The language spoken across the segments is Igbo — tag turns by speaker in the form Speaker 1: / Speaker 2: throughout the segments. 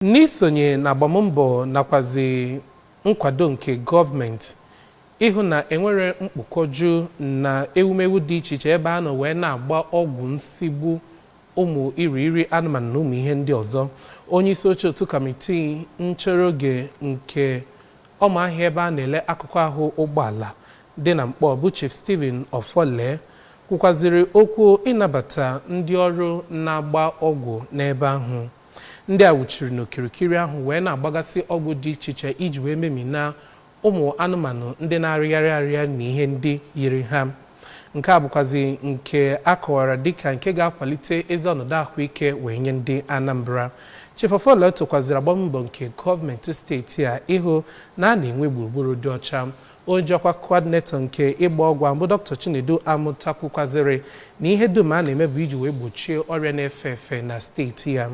Speaker 1: N'isonye na agbammbọ nakwazi nkwado nke gọọmenti ịhụ na enwere mkpokọju na ewumewu dị iche iche ebe a nọ wee na-agba ọgwụ nsigbu ụmụ irighiri anụmanụ na ụmụ ihe ndị ọzọ, onye isi oche otu kọmitii nchere oge nke ọma ahịa ebe a na-ele akụkụ ahụ ụgbọala dị na Nkpor bụ Chief Stephen Ofole kwukwaziri okwu ịnabata ndị ọrụ na-agba ọgwụ n'ebe ahụ. Ndị a wuchiri n'okirikiri ahụ wee na-agbagasị ọgwụ dị iche iche iji wee memina ụmụ anụmanụ ndị na-arịgharị arịgharị na ihe ndị yiri ha. Nke a bụkwazi nke a kọwara dịka nke ga-akwalite ezi ọnọdụ ahụike wee nye ndị Anambra. Chief Ofole tokwaziri agbammbọ nke gọọmenti steeti a ịhụ na a na-enwe gburugburu dị ọcha. Onye ji ọkwa coordinator nke ịgba ọgwụ ahụ bụ Dr. Chinedu Amụta kwukwaziri na ihe dum a na-eme bụ iji wee gbochie ọrịa na-efe efe na steeti ya.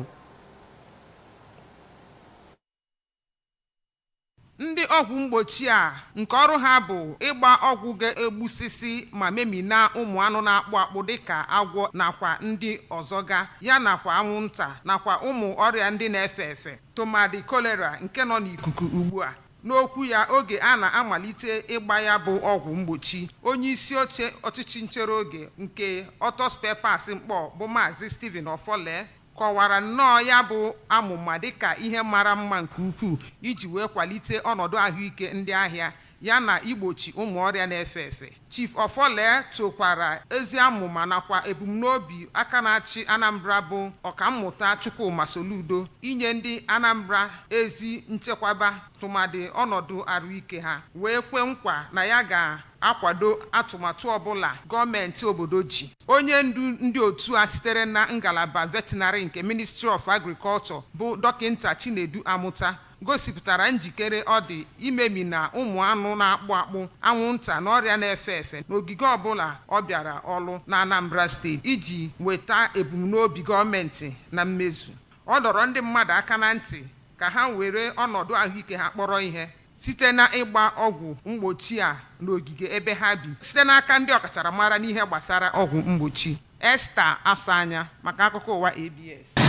Speaker 2: Ndị ọgwụ mgbochi a nke ọrụ ha bụ ịgba ọgwụ ga-egbusisi ma memina ụmụ anụ na-akpụ akpụ dịka agwọ nakwa ndị ọzọga, ya nakwa anwụnta nakwa ụmụ ọrịa ndị na-efe efe, tụmadị kolera nke nọ n'ikuku ugbu a. N'okwu ya oge a na-amalite ịgba ya bụ ọgwụ mgbochi, onye isi oche ọchịchị nchere oge nke Auto Spare Parts Nkpor bụ Maazị Stephen Ofole kọwara nnọọ ya bụ amụma dịka ihe mara mma nke ukwuu iji wee kwalite ọnọdụ ahụike ndị ahịa ya na igbochi ụmụ ọrịa na-efe efe. Chief Ofole tokwara ezi amụma nakwa ebumnobi aka na-achị Anambra bụ Ọkammụta Chukwuma Soludo inye ndị Anambra ezi nchekwaba tụmadị ọnọdụ arụike ha, wee kwe nkwa na ya ga-akwado atụmatụ ọbụla gọọmenti obodo ji. Onye ndu ndị otu a sitere na ngalaba veterinary nke Ministry of Agriculture bụ Dọkịnta Chinedu Amụta gosipụtara njikere ọ dị imemina ụmụ anụ na-akpụ akpụ, anwụnta na ọrịa na-efe efe n'ogige ọbụla ọ bịara ọlụ na Anambra steeti iji weta ebumnobi gọọmenti na mmezu. Ọ dọrọ ndị mmadụ aka na ntị ka ha were ọnọdụ ahụike ha kpọrọ ihe site na ịgba ọgwụ mgbochi a n'ogige ebe ha bi site n'aka ndị ọkachamara n'ihe gbasara ọgwụ mgbochi. Esther Asanya maka akụkọ ụwa ABS.